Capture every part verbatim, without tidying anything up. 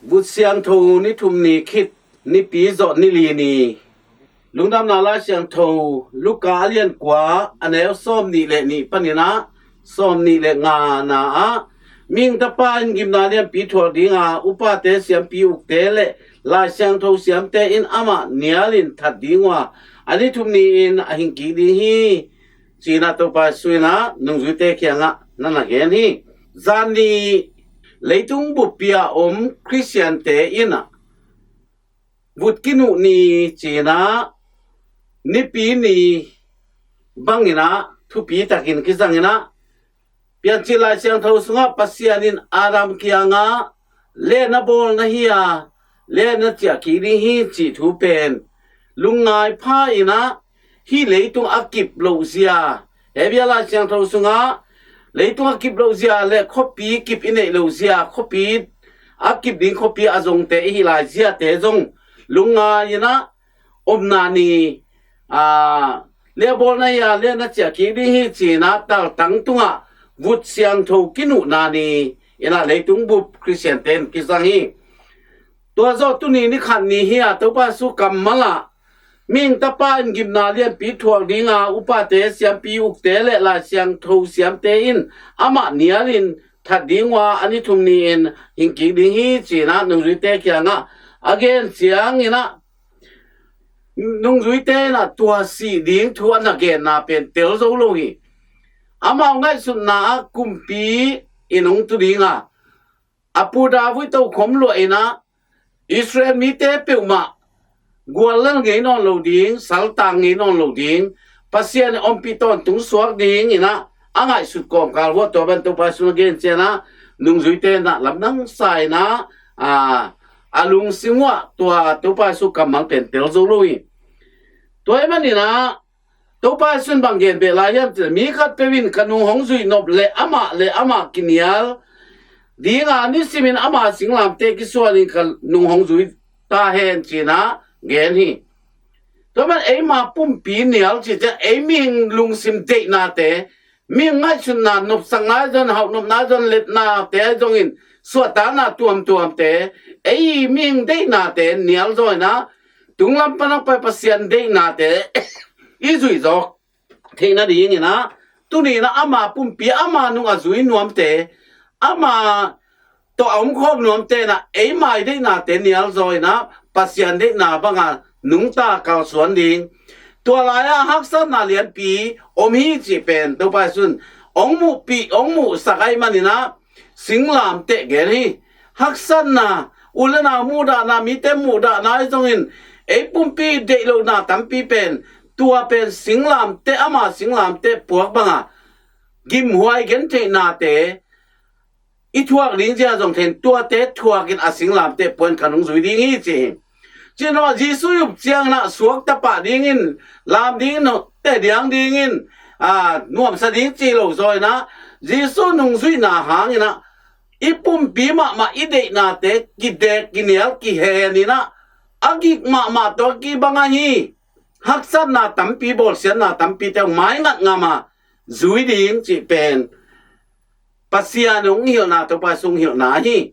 Vut siangtho ni thum ni khit, nipi zawh ni li ni. Lungdamna Lai Siangtho Luka a lian kua, a neu sawm nih le nih panin ah sawm nih le nga na ah, Mihing Tapa in gimna lianpi thuak dinga, upate, siampi ukte le Lai Siangtho siamte in amah nialin that ding uh a, a ni thum ni-in a hing kik ding hi, ci-in ah Topa Jesu in ah nungzuite kiangah na na gen hi. Zan ni leitung buppi a om Khristiante in ah vut kinuh ni ci-in ah, nipi ni bangin ah thupi takin kizangin ah, Piancil Lai Siangtho sungah Pasian in Adam kiangah, "Len a bawl na hi a, len a ciah kik ding hi," cih thu pen lungngai pha in ah, hih leitung a kip loh zia, Hebru Lai Siangtho sungah leitung a kip loh zia le khuapi kip i neih loh zia, khuapi a kip ding khuapi a zongte i hih lai ziate zong lungngai in ah, omna ni, aa, len a bawl na hi a, len a ciah kik ding hi, ci-in ah taltang tungah vut siangtho kinuhna ni-in ah leitung bup Khristiante in kizang hi. Tua zawh tuni ni khat ni hi a, Topa Jesu kammal ah, Mihing Tapa in gimna lianpi thuak dinga, upate, siampi ukte le Lai Siangtho siamte in amah nialin that ding uh a, a ni thum ni-in hing kik ding hi, ci-in ah nungzuite kiangah a gen ciangin ah, nungzuite in ah tua sih ding thu a na genna pen tel zo lo hi. Amau ngaihsutna ah kumpi in hong tu dinga, a pu David tokhom luah in ah, Israel mite peuhmah guallel ngei nawn lo ding, saltang ngei nawn lo ding, Pasian in ompih tawntung suak ding in ah a ngaihsut kawmkal uh ah, tua bang Topa Jesu na gen ciangin ah nungzuite in ah lamdang sa in ah, aa, a lungsim uh ah tua Topa Jesu kammal pen tel zo lo hi. Tua ahih manin ah Topa Jesu in bang gen beh lai hiam cih leh, mi khatpeuh in ka nung hong zuih nop leh amah le amah kinial dinga, nisimin ama singlamteh kisuanin ka nung hong zui ta hen, ci-in ah gen hi. Tua man eima pumpi nial cih ciang ei mihing lungsim deihnate, mihing ngaihsutna, nopsakna ahi zongin, hauhnopna ahi zongin, letnate ahi zongin, suahtakna tuamtuamte, ei mihing deihnate nial zaw in ah, tunglam pan hong pai Pasian deihnate i zuih zawk theih nadingin ah, tuni in ah ama pumpi, ama nung a zui nuamte, ama tawh a omkhawm nuamte in ah eima i deihnate nial zaw in ah Pasian deihna banga nungta kalsuan ding. Tua lai-ah haksatna lianpi om hi cih pen Topa Jesu in hong muhpih, hong muhsak ahih manin ah singlamteh gen hi. Haksatna, u le nau muhdahna, mite muhdahna ahi zongin, ei pumpi deih lohna tampi pen, tua pen singlamteh, ama singlamteh puak banga gimhuai gentheihnate i thuak ding zia zong thei in, tuate thuakin a singlamteh puak in ka nung zui ding hi, ci hi. Cih nawh, Jesu i up ciangin ah suakta pah dingin, lam dingin, teh diang dingin, aa, nuamsa ding ci lo zaw in ah, Jesu nungzuihna hangin ah i pumpi mahmah, i deihnate kidek, kinial, kihen in ah, a gik mahmah tawh kibang ahi haksatna tampi, bawlsiatna tampite hong maingat ngam a zui ding cih pen Pasian hong hilhna, Topa Jesu hong hilhna hi.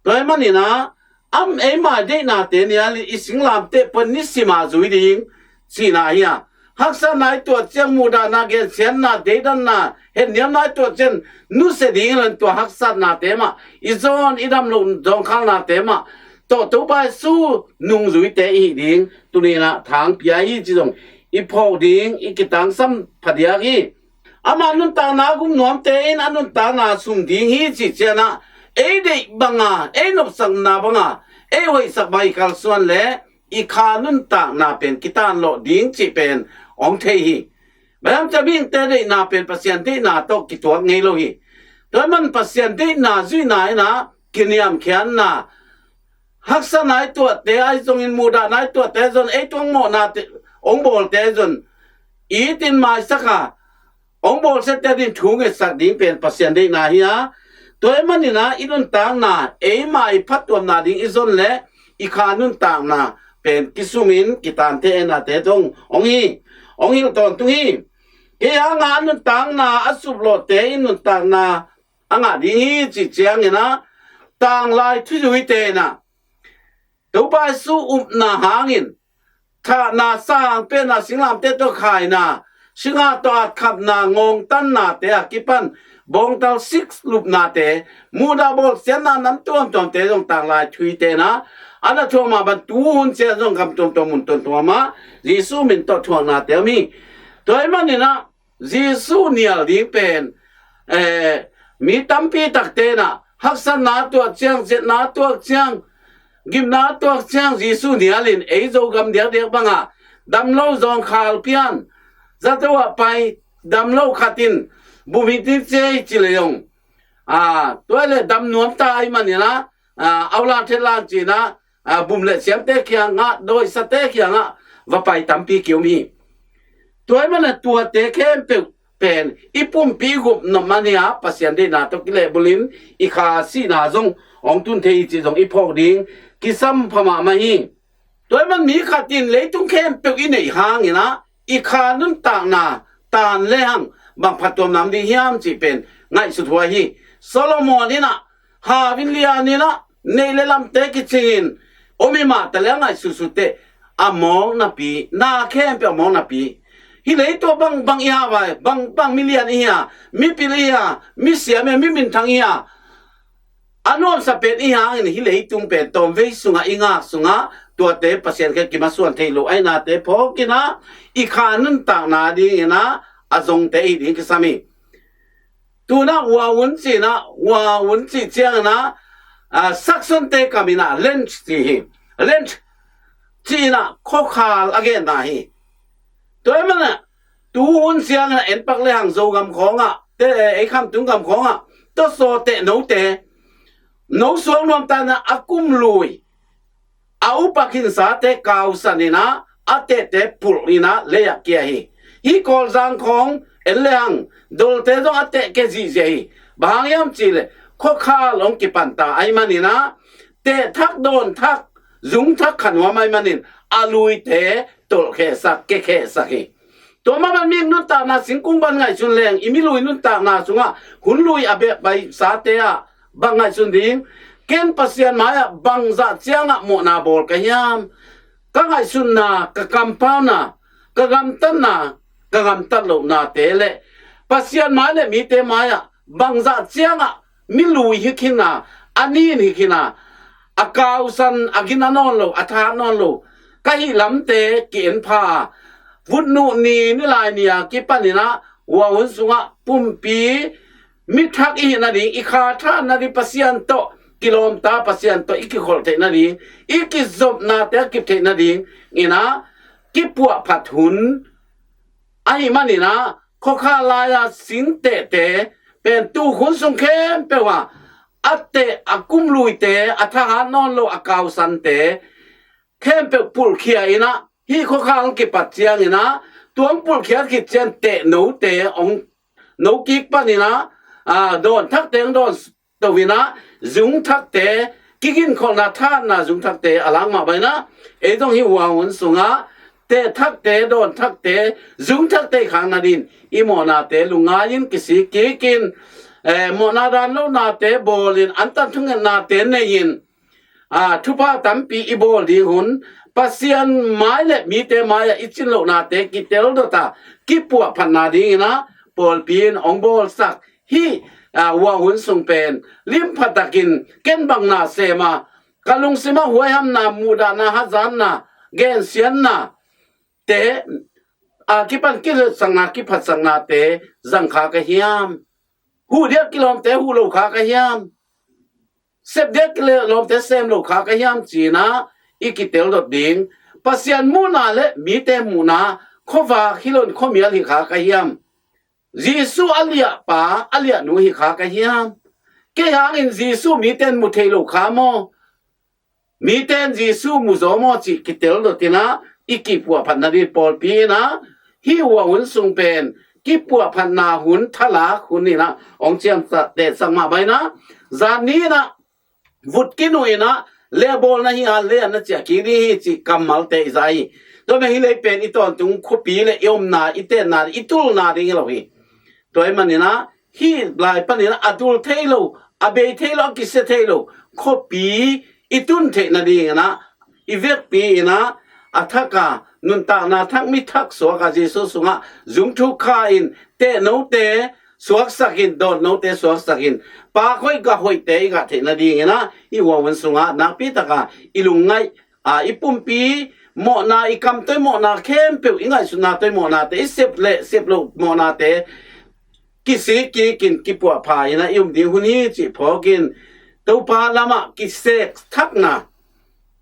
Tua ahih manin ah, am, eima i deihnate nialin i singlamteh puak in nisim a zui ding cihna hi a. Haksatna i tuah ciang, muhdahna, gensiatna, deidanna, hetniamna i tuah ciang nusia ding hi lo in, tua haksatnate mah, i zawn i dam loh zawngkhalnate mah tawh Topa Jesu nungzuite i hih ding tuni in ah thang pia hi, ci zong i phawk ding, i kitangsam phadiak hi. Ama nuntakna a gum nuamte in a nuntakna sum ding hi cih ciangin ah, ei deih banga, ei nopsakna banga, ei hoihsak banga i kalsuan leh i kha nuntakna pen kitanlawh ding cih pen hong thei hi. Bang hiam cih leh mihingte deihna pen Pasian deihna tawh kituak ngei lo hi. Tua ahih man Pasian deihna zuihna in ah kiniamkhiatna, haksatna i tuahte ahi zongin, muhdahna i tuahte ahi zong, ei tungah mawhnate hong bawlte ahi zong, it in maisak a, hong bawlsiate ading thu ngetsak ding pen Pasian deihna hi a. Tua ahih manin ah i nuntakna, eima i phattuamna ding i zon leh i kha nuntakna pen kisumin kitantehnate zong hong hi, hong hilh tawntung hi. Kei hanga a nuntakna a suplawhte in nuntakna a ngah ding hi cih ciangin ah, tanglai thuzuite in ah, Topa Jesu upna hangin thahna, sang penna, singlamteh tawh khaina, singa tawh atkhamna, ngawngtannate a kipan bawngtal sik lupnate, muhdah bawlsiatna nam tuamtuamte zong tanglai thuite na, a na thuak mah bang tuhun ciang zong gam tuamtuam mun tuamtuam ah Jesu min tawh thuaknate om hi. Tua ahih manin ah Jesu nial ding pen, eh, mi tampi takte in ah haksatna tuah ciang, ziatna tuah ciang, gimna tuah ciang Jesu nial in ei Zogam diakdiak bangah dam lo zawngkhal pian, zato ah pai, dam lo khat in bum hi ding ci hi ci le zong, ah, tua le dam nuam ta ahih manin ah, ah, aulan thetlan ci-in ah, ah, bum le siamte kiangah, dawisate kiangah va pai tampi ki-om hi. Tua ahih manin ah tuate khempeuh pen i pumpi i gupna mah hi a, Pasian deihna tawh kilehbulh in i kha sihna zong hong tun thei hi cih zong i phawk ding kisam pha mahmah hi. Tua ahih manin mi khat in leitung khempeuh i neih hangin ah i kha nuntakna tan lehang bang phattuamna om ding hiam cih pen ngaihsut huai hi. Solomon in ah, hau in lian in ah, neih le lamte kicingin om hi mah ta leh a ngaihsutsut teh, a mawk napi, na khempeuh a mawk napi, hih leitung ah bangbang i hau a, bangbang milian i hi a, mipil i hi a, misiam i hi a, mi minthang i hi a, a nuamsa pen i hi hangin hih leitung pen tawmvei sungah i ngak sungah tuate Pasian kiang kimasuan theih loh ahihnate phawk in ah i kha nuntakna dingin ah a zongte i hih ding kisam hi. Tu-in ah Wawun ci-in ah, Wawun cih ciangin ah, ah, Saksonte kam in ah Lent ci hi. Lent ci-in ah khuakhal a genna hi. Tua ahih manin ah tuhun ciangin ah en pak lehang Zogam khawngah, te, ei Khamtung gam khawngah tawsaw teh note, no suak nuam ta in ah a kum lui a upa khinsate kausan in ah a tehte pulh in ah lei ah kia hi. Hih Kawlzang khawng en lehang dolte zong a teh kia zihziah hi. Bang hang hiam cih leh khuakhal hong kipan ta ahih manin ah teh thak, dawn thak, zung thak kha nuam ahih manin a luite tolhkhehsak, kiakhehsak hi. Tua mah bangin nuntakna singkung bang ngaihsun leng i milui nuntakna sungah hun lui a beh paisate ah bang ngaihsun ding? Ken Pasian mai-ah bangzah ciangah mawhna bawl ka hiam? Ka ngaihsutna, ka kampauna, ka gamtatna, ka gamtat lohnate le Pasian mai le mite mai-ah bangzah ciangah mi lui hi khin a, a nin hi khin a, a kausan, a gina nawn lo, a thahat nawn lo ka hih lamte ki-en pha a, vutnuh ni, nilai ni a kipan in ah Wawun sungah pumpi mi thak i hih nading, i kha thahat nading, Pasian tawh kilawmta, Pasian tawh i kikholh theih nading, i kizopnate a kip theih nading in ah kipuahphat hun ahih manin ah khuakhal lai-a sing tehte pen tukhun sung khempeuh ah a teh, a kum luite, a thahat nawn lo, a kausante khempeuh pulhkhia in ah, hih khuakhal kipat ciangin ah tua hong pulhkhiat khit ciang teh note hong, no kik panin ah, ah, dawn thakte hong dawn to in ah, zung thakte, kiginkholhna thahatna zung thakte a lak mah bangin ah, ei zong hih Wawun sungah teh thakte, dawn thakte, zung thakte i khak nadingin i mawhnate lungngai-in kisik kik in, eh, mawhna dan lohnate bawlin, antan thungetnate nei-in, ah, thupha tampi i bawl ding hun, Pasian mai le mite mai-ah i cin lohnate kitel dot a, kipuahphatna dingin ah pawlpi in hong bawlsak hih, ah, Wawun sung pen limpha takin ken bang na sem a, ka lungsim ah huaihamna, muhdahna, hazatna, gensiatna te, ah, kipan kizatsakna, kiphatsaknate zang kha ka hiam? Huh ding a kilawmte huh lo kha ka hiam? Sep ding a kilawmte sem lo kha ka hiam ci-in ah i kitel dot ding. Pasian muhna le mite muhna khuavak hi lo-in khuamial hi kha ka hiam? Jesu a liahpa, a liahnu hi kha ka hiam? Kei hangin Jesu mite in mu thei lo kha maw? Mite in Jesu mu zaw maw cih kitel dot in ah i kipuahphat nading pawlpi in ah hih Wawun sung pen kipuahphatna hun, thalak hun in ah hong ciamtehsak mah bangin ah, zan ni in ah vut khin uh in ah, le bawl na hi a, le na ciah kik ding hi cih kammalte i za hi. Tua mah hi leh pen i tawntung khuapi le i omna, i tenna, i tulna ding hi lo hi. Tua ahih manin ah hih lai panin ah a dul thei lo, a bei thei lo, a kisia thei lo khuapi i tun theih nadingin ah i vekpi in ah, a thak a, nuntakna thak, mi thak suak a, Jesu sungah zungthuk kha in, teh note suaksak in, dawn note suaksak in, pak hoih gah hoihte i gah theih nadingin ah, i uaun sungah nakpi tak a i lungngaih a, i pumpi mawhna, i kam tawh i mawhna khempeuh, i ngaihsutna tawh i mawhnate, i sep le sep loh mawhnate kisik kikin kipuahpha in ah i um ding hun hi cih phawkin, Topa lamah kisek thakna,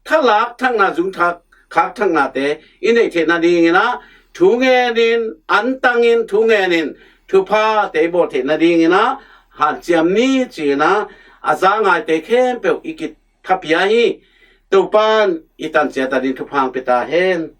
thalak thakna, zungthak khak thaknate i neih theih nadingin ah, thu ngenin, antangin, thu ngenin, thuphate i bawl theih nadingin ah, hanciam ni ci-in ah, a za ngaite khempeuh i kithapiak hi. Topa'n i tan ciat adingin thupha hong pia ta hen.